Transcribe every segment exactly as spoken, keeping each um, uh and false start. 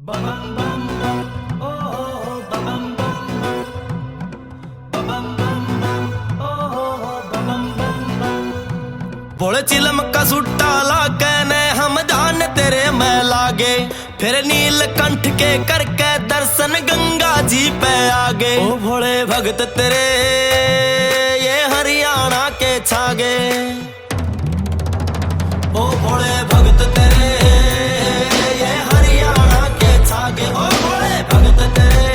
भोले चिलम का सुट्टा लाके ने हम ध्यान तेरे में लागे, फिर नीलकंठ के करके दर्शन गंगा जी पे आगे। ओ भोले भगत तेरे ये हरियाणा के छागे। ओ भोले भगत तेरे ये हरियाणा के छागे। ओ भोले भगत तेरे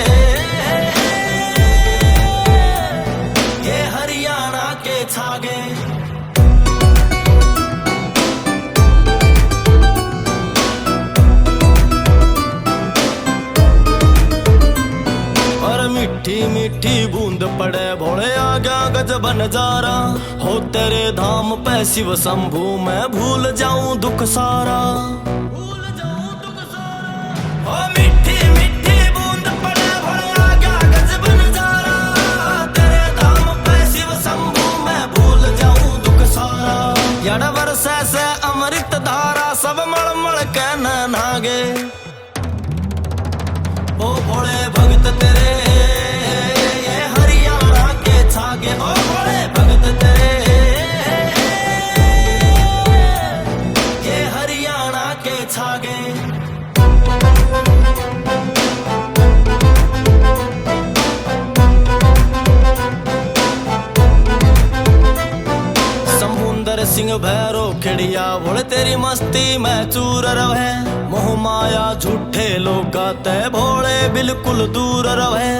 ये हरियाणा के छागे। और मीठी मीठी बूंद पड़े भोले, आ गया गजब नजारा। हो तेरे धाम पे शिव शंभू, मैं भूल जाऊं दुख सारा। ओ मीठी मीठी बूंद पड़े भोले, आ गया गजब नजारा। तेरे धाम पे शिव शंभू, मैं भूल जाऊं दुख सारा। यार बरसे से अमृत धारा, सब मल मल के नहागे। ओ भोले भगत तेरे ये हरियाणा के छागे। ओ भोले भगत तेरे ये हरियाणा के छागे। समुंदर सिंह भैरो खिड़िया, भोले तेरी मस्ती में चूर रहे। मोह माया झूठे लोगा ते भोले बिल्कुल दूर रहे।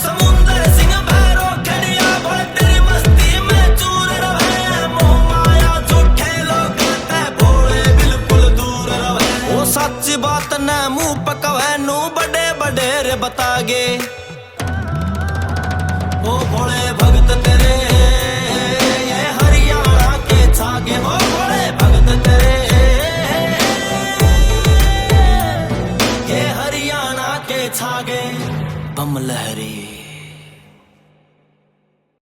समुंदर सिंह भैरो खिड़िया, भोले तेरी मस्ती में चूर रहे। मोह माया झूठे लोगा ते भोले बिल्कुल दूर रहे। ओ सच्ची बात ने मुंह पकवे नू बड़े बड़े रे बतागे। ओ भोले भगत तेरे ये हरियाणा के छागे। ओ भोले भगत तेरे ये हरियाणा के छागे। बम लहरी।